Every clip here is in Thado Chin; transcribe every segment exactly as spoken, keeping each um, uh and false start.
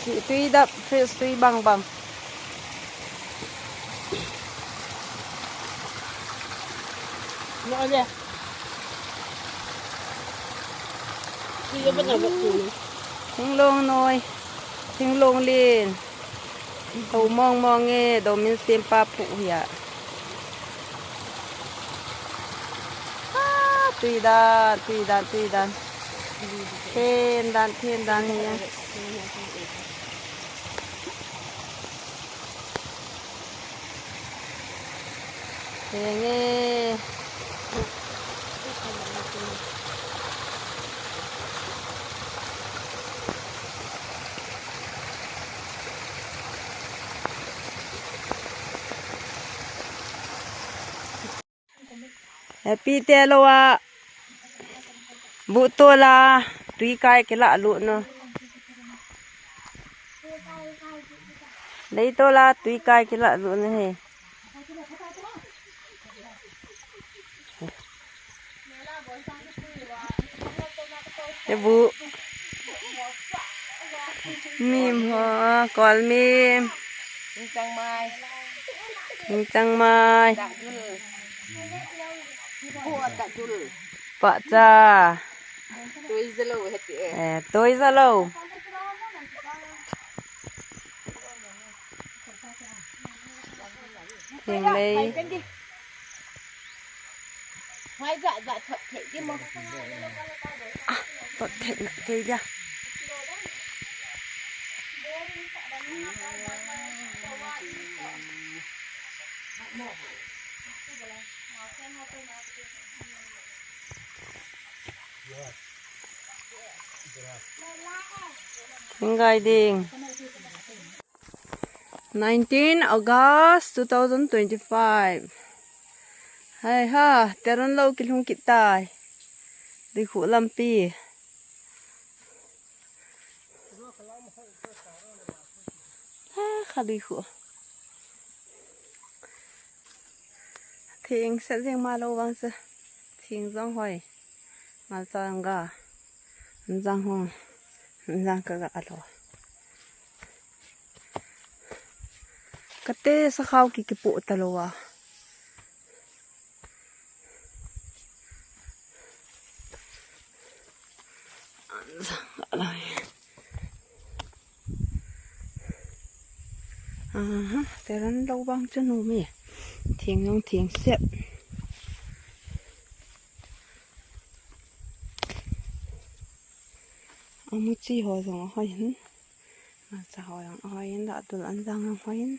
Tui, tui dap, fresh tui bang bang. Lo le. Tui bang bang. Thinglong noi. Thinglong lin. Tho mong mong e, domin sempa phu hia. Ah, tui dan, tui dan, tui dan. Then dan, then dan hia. Henge. Happy te lo a. Bu to la. Tui kai ke la lu no. Lei to la tui kai ke la lu no he. Te bu. Mim ho, kol mim. Ning chang mai. Ning chang mai. Da jul. Bo da jul. Pa cha. Tui zalo heti e. Eh, tui zalo. Hing lei. Mai ja ja thot thei di mo. Ah, thot thei na thei dia. Hing gai ding. Nineteen August two thousand twenty-five. Hai ha, Teron lo kilhung kit tai. Dui khu lampi. Ha, kha dui khu. Thing set jing ma lo vang se. Thing jong hoi. Malcha jong ga. Anjang hong. Anjang ka ga alo. Kate sakhao ki kipu talo a. Anjang ga alo. Aha, Teron lo vang chu nu mi. Thing jong thing set. Amuchi ho jong ahoi hin. Malcha ho jong ahoi hin, dahdul anjang jong ahoi hin.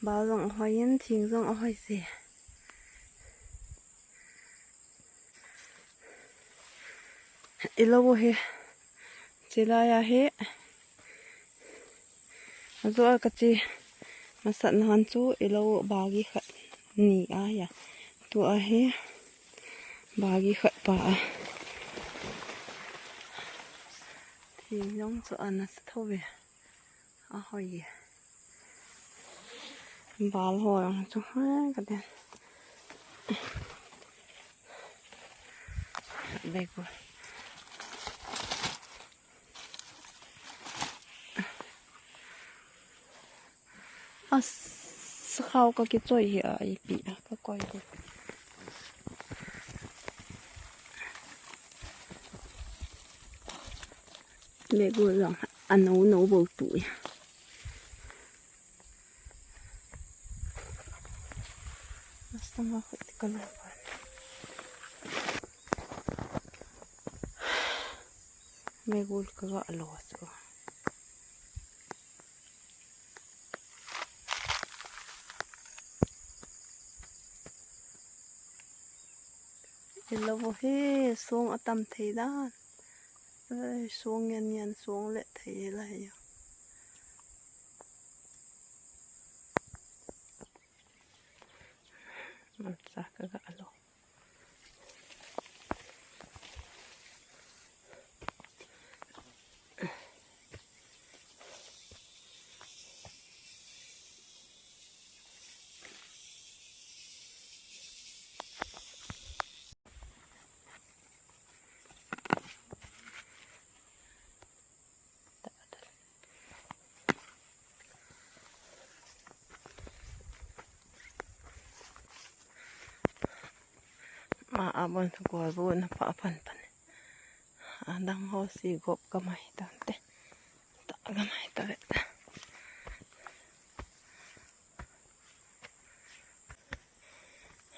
Bal jong ahoi hin, thing jong ahoi se. Ilo hi. Chilai a hi. Ajo a kachi masat na han chu ilo bagi khat ni a ya. Tu a hi bagi khat pa a. Thing jong chu ana sa tho ve. Ahoi. Bal ho jong chu ha ka den. Bego. A sakhao ka kichoi hi a ipi a ka koi ko. Bego jong ano no bo tu ya. Basta nga ko ti ka lo. Megul ka ga lo chu. Ilo hi song atam thei dan. Ei, song ngen ngen song le thei la hi. Malcha ka ga lo. A, a bon gol bu na pa pan pan. A dang ho si gop ka mai tam te. Ta ka mai ta ve.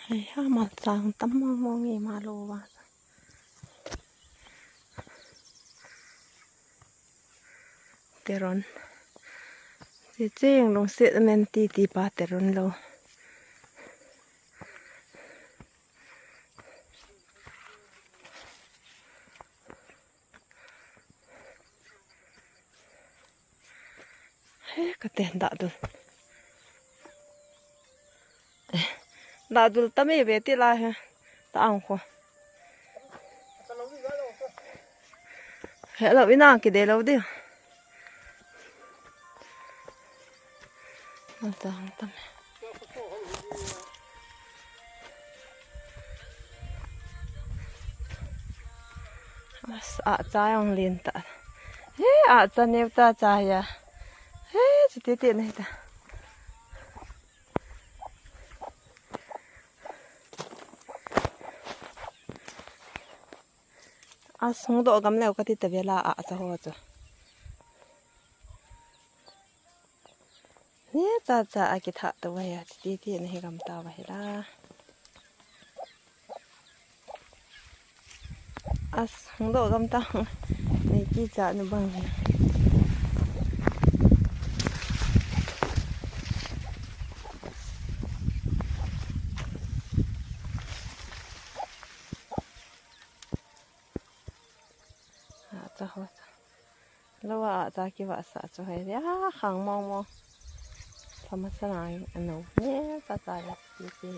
Hei ha, mal chang tam mong mong i ma lo va. Teron. Chi ching lungset men ti ti pa teron lo. He, ka te, dah dul. Dah dul tam e ve ti la he. Ta ang ko. He lo ina ki de lo di. Ata hang tam. As, a cha jong len ta. He, a cha neu ta cha ya. He, chu ti ti nei ta. As, hung doh gam leu ka ti ta ve la a cha ho chu. Ni cha cha a ki tha ta va ya ti ti na hi gam ta va hi la. As, hung doh gam ta. Nei ki cha nu bang hi. A cha ho cha. Lo a cha ki va sa chu hai ria khang mong mong. Pha ma sa na a no ne cha cha ya ti ti.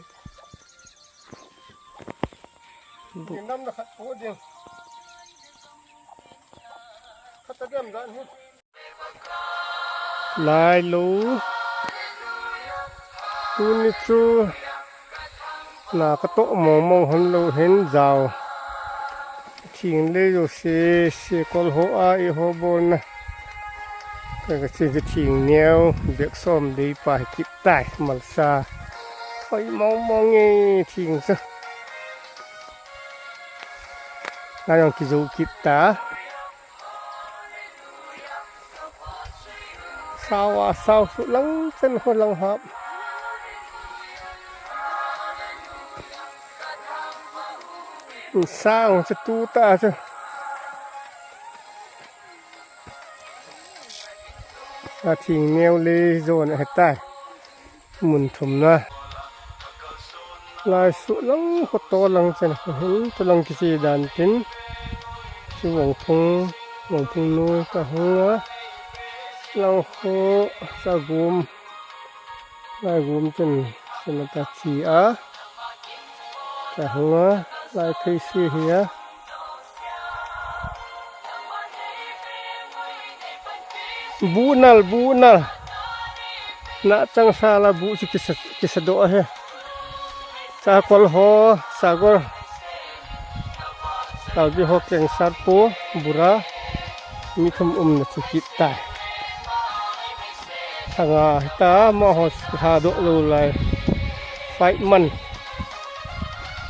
Bu. Nam da khat ko ding. Khat ta diam dan hu. Lai lo. Tuni chu na ka toh mong mong hon lo hin jao. Thing le jo se, se kol ho a i ho bon na. Ka, ka che thing neo, bek som dei pa hi kit tai, malsa. Hoi mong mong e thing chu. Na jong ki jo kit ta. Sao a sao suh lang chen ho lang hap. Sang chu tu ta chu. A thing neo le jon a he tai. Mun thum na. Lai suh lang kho to lang chen kho hin, to lang kiche dan tin. Chu vong phung, vong phung nu ka hung a. Lang kho sa gum. Lai gum chen, chen ta chi a. Ka hung a, lai phei si hi a. Bu nal, bu nal. Na chang sa la bu chu kisa, kisa doh ahi. Cha kol ho, sagor. Kalbi ho keng sar po, bura. Mi thum um na chu kit tai. Sanga hita ma ho ha doh lo lai. Five man.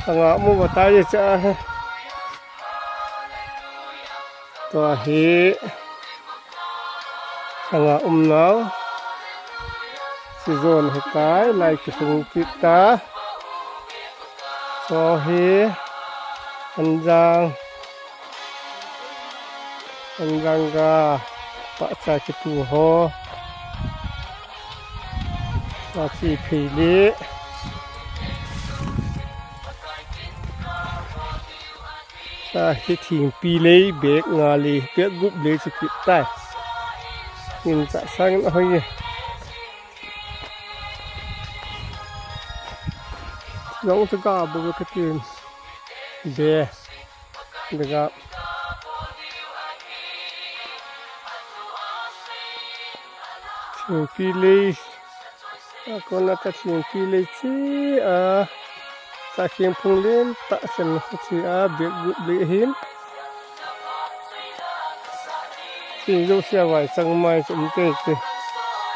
Sanga mu va tai cha ahi. Tua hi sanga um nau. Chi jon hi tai, lai ki hung kit ta. Tua hi anjang, anjang ga, pahcha ki tu ho. Tua chi phei le. Sa hi thingpi lei bek nga lei, bek gup lei chu kit tai. Nin cha sang a hoi e. Jong chu ga bu ka tin. Be. Be ga. Thingpi lei. A kona ka thingpi lei chi a, ka thingphung len ta sen chi a, bek gup lei hin. Thing jo sia vai sang mai chum te te.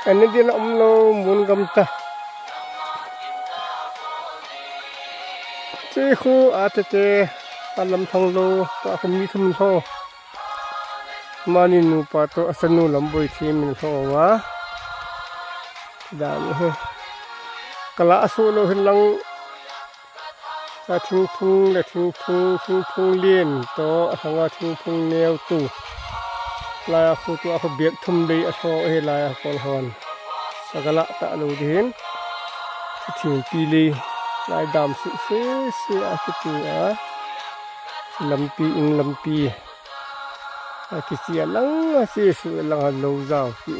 Ani din a um lo mun gam ta. Te khu a te te, a lam thang lo, ta khu mi thum tho. Mani nupa to, a sanu lam boi thi min tho wa. Da ni he. Kala a su lo hin lang. Sa thingphung le thingphung, thingphung lien to, a thanga thingphung neo tu. Lai a khu tu a khu biak thum lei a tho he lai a kol hon. Sa kala ta lo di hin. Sa thingpi lei. Lai dam su se se a ki tu a. Sa lampi, ing lampi. A ki si a lang a se su a lang a lo zau ki.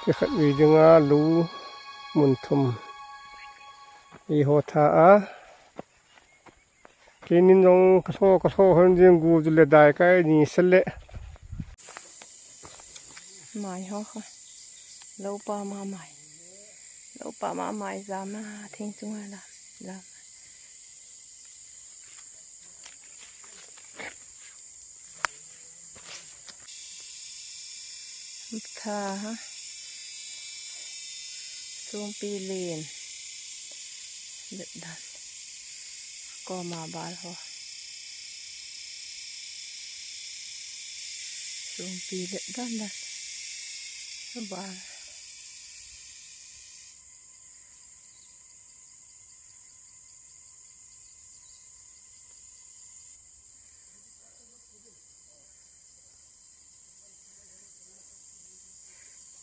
Ki khat ve ding a lo mun thum. I ho tha a. Keinin jong ka tho, ka tho hon jing gu ju le dai kai ni se le. Mai ho kha. Lo pa ma mai. Lo pa ma mai jam na thing chunga la. La. Tha ha. Sumpi lin. Let dan. Koma bal ho. Sumpi let dan dan. Bal.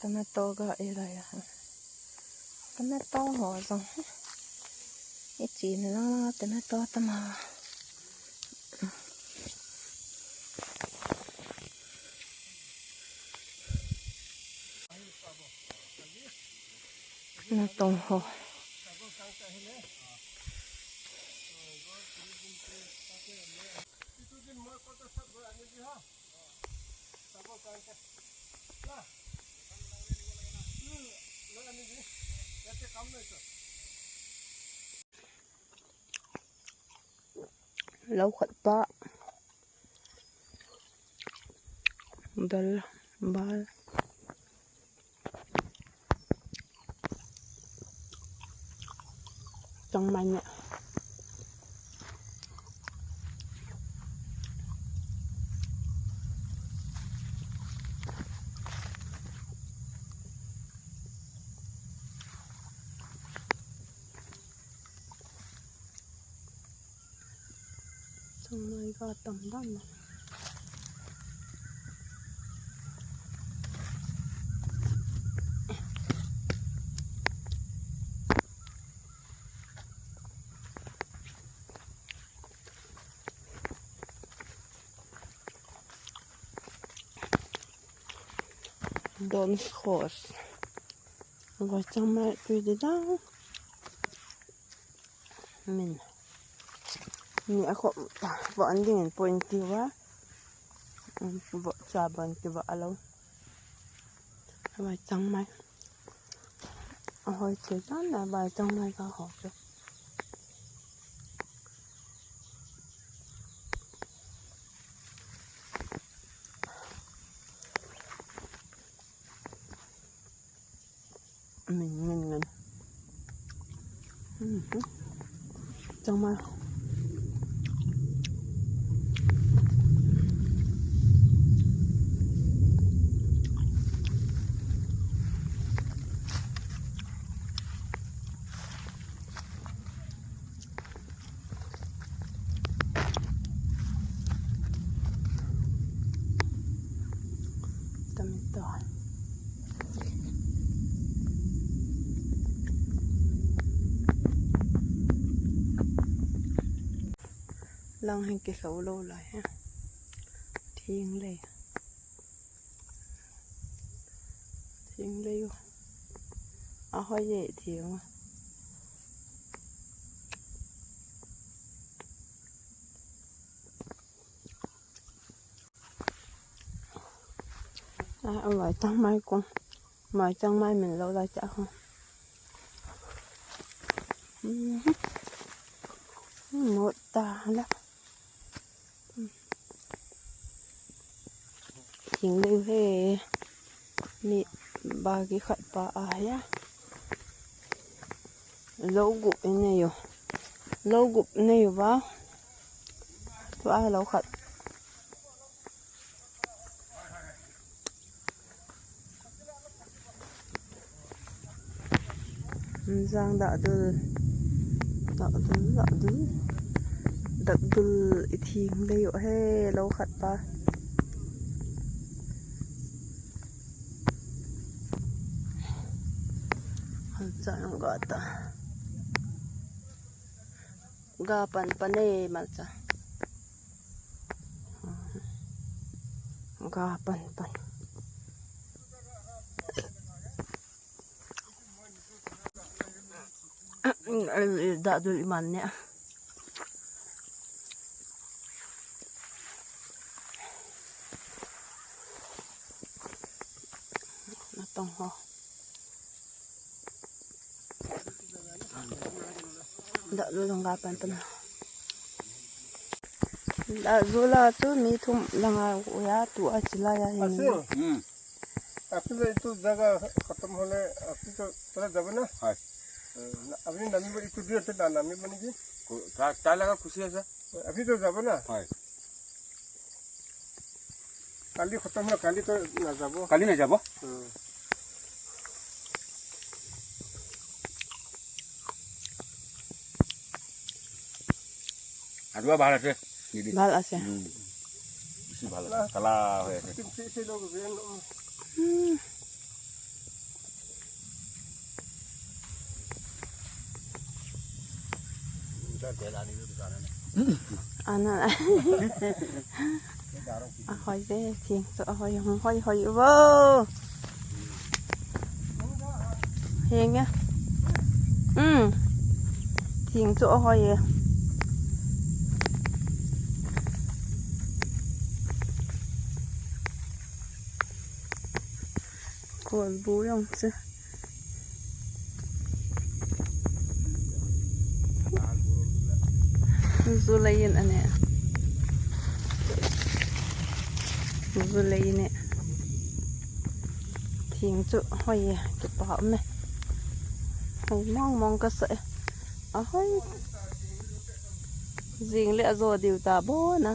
Tomato ga ilai a. Tomato ho jong. I chi na lang lang tomato tama. Natong ho. Lo khat pa. Dal, bal. Chang mai ne. Chang mai ga tam dan na. Don Scott. Goi chang mai tui di dang. Min. Ni a khop ta. Vo an ding in point ti va. Vo cha ban ti va alo. Vai chang mai. A hoi ti dan na vai chang mai ka ho chu. Min, min, min. Mhm. Chang mai. Tomato. Lang hin kilou lou lai ha. Thing lei. Thing lei u. A hoi e thing u. A, a mai chang mai kong. Mai chang mai min lo lai cha ho. Mhm. Mot ta la. Thing lei u he. Ni ba ki khat pa a ya. Lo gu in nei u. Lo gup nei uva. Tua lo khat. Jang dah dul. Dah dul, dah dul. Dah dul i thing lei u he lo khat pa. Hal cha nang ga ta. Ga pan pan e malcha. Ga pan pan. Dah dul i man ne. Na tong ho. Dah dul jong ga pan pan. Dah dul a chu mi thum langa uya tu a chila ya hin. Asil. Hmm. Asil itu jaga khatam hole asil to pura jabo na. Hai. Eh, na, abhi nami bo itu dia te na nami bo ni ki. Ko, ta, ta laga khushi hai sir. Abhi to jabo na. Hai. Kali khatam hole kali to na jabo. Kali na jabo? Hmm. Adua bhal ase, didi. Bhal ase. Hmm. Bisi bhal ase. Kala hoi ase. Hmm. Ana. Ahoi ve, thing chu ahoi, hung hoi hoi vo. Henge. Um. Thing chu ahoi e. Kolbu jong chu. Ju lei in ane. Ju lei in e. Thing chu hoi e, kipa um e. Hoi mong mong kasa e. Ahoi. Jing le ajo diu ta bon a.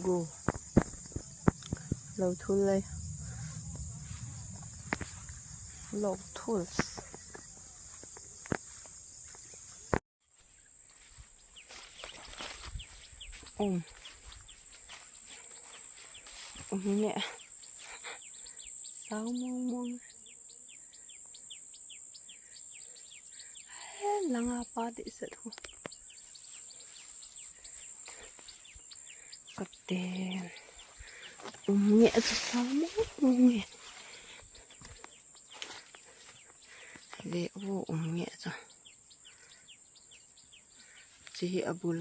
Gu. Lo thul lei. Lo thul. Um. Um nge. Sao mong mong. Langa pa dehset ho. Katen. Um nge chu sao mong mong nge. Ve u um nge chu. Chi hi abul.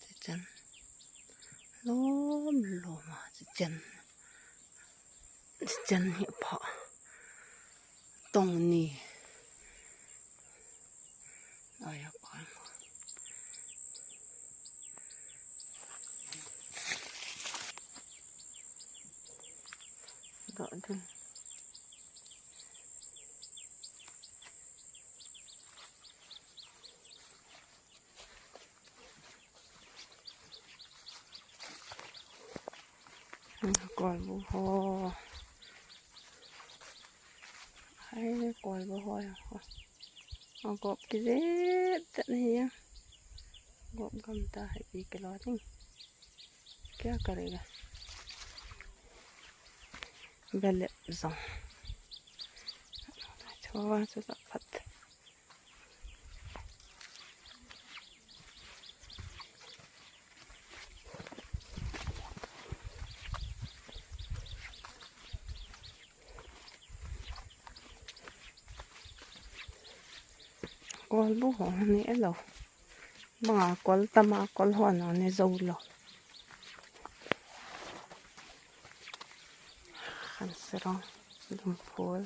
Chi chan. Lom lom a chi chan. Chi chan hi pha. Tong ni. Ai a pha. Dah dul. Kolbu ho. Hai, kolbu ho ya ho. Agop kijet tet nahi ya. Gop gam ta hai pi kilo ding. Kya karega? Belep jong. Chua chu sa phat. Kolbu ho ni elo. Banga kol tama kol ho na ne jou lou. Khan serong lumpol.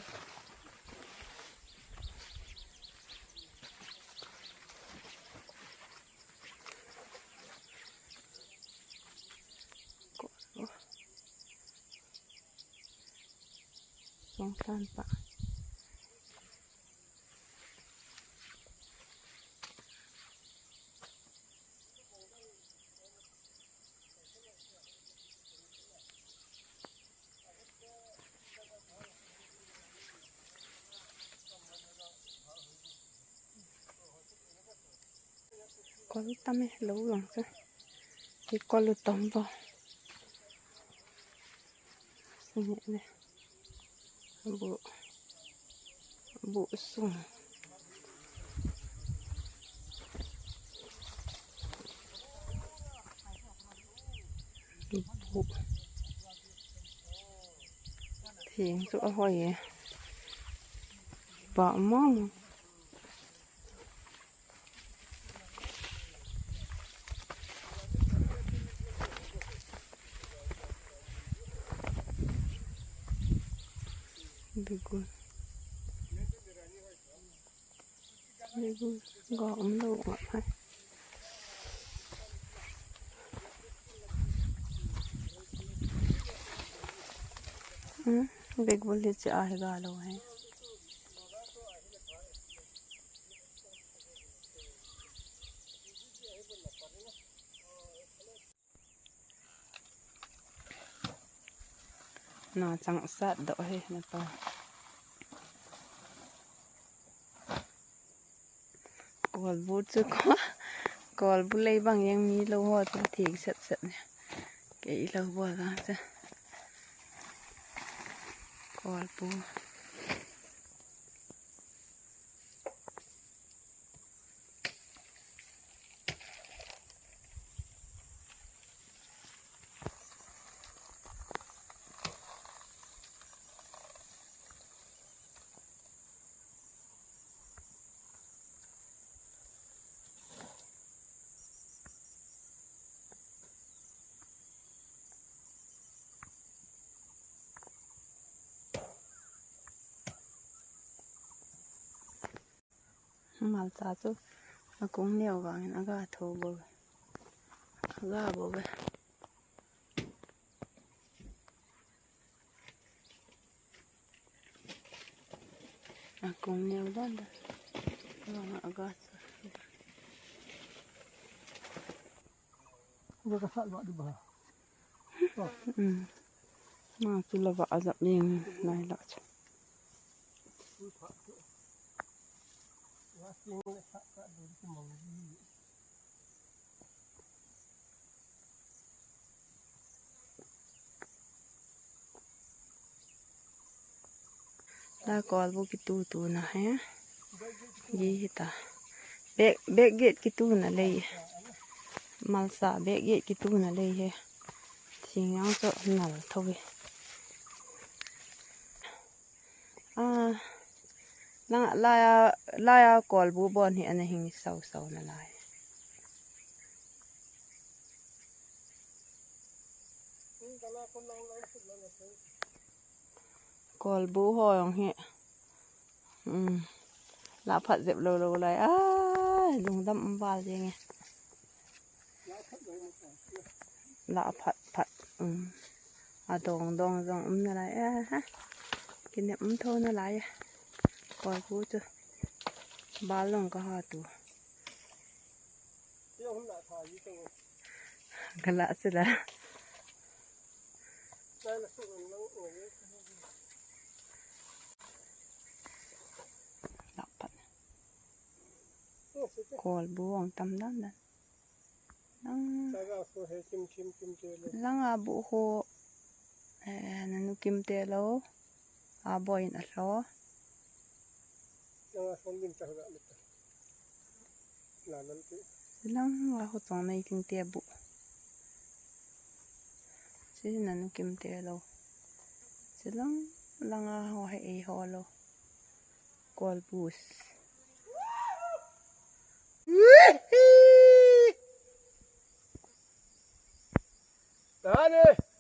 Yang san pa. Kol tam e, lou lang chu. Hi kol u tam bo. Sini le. Bu. Bu sung. Bu. Thing chu ahoi e. Ba mong. Begun. Begun. Go um lou ngai. Hmm, begun le cha ahi ga lou hai. Na chang sat doh he na pa. Kolbu chu ko, kolbu lei bang jeng mi lou ho chu thik set set ne. Kei lou bol vang chu. Kolbu. Malcha chu akung neo vangin aga tho bou ve. Aga bou ve. Akung neo dan dan. Aga chu. Ba ka sat ba di ba. Hmm. Ma chu lava ajap jeng nai la chu. La kolbu kitu tu na he. Gi hita. Bek, bek get kitu na lei. Malcha bek get kitu na lei he. Thing jang chu nal tho ve. Ah, langa, laiya, laiya kolbu bon hi ana hing sau sau na lai. Kolbu ho jong hi. Um, la phat jep lou lou lai. Ai, lungdam um val jeng e. La phat phat. Um. Adong dong jong um nalai. Eh, ha. Kinem um tho nalai. Kolbu chu. Bal long ka ha tu. Ka la sila. La phat. Kolbu jong tam dan dan. Lang, langa bu ho, eh, nanu kimte lou. Aboi in alho. Langa ho chong nei kimte bu. Chi nanu kimte lou. Chi lang, langa ho he ei ho lou. Kolbus. Dane.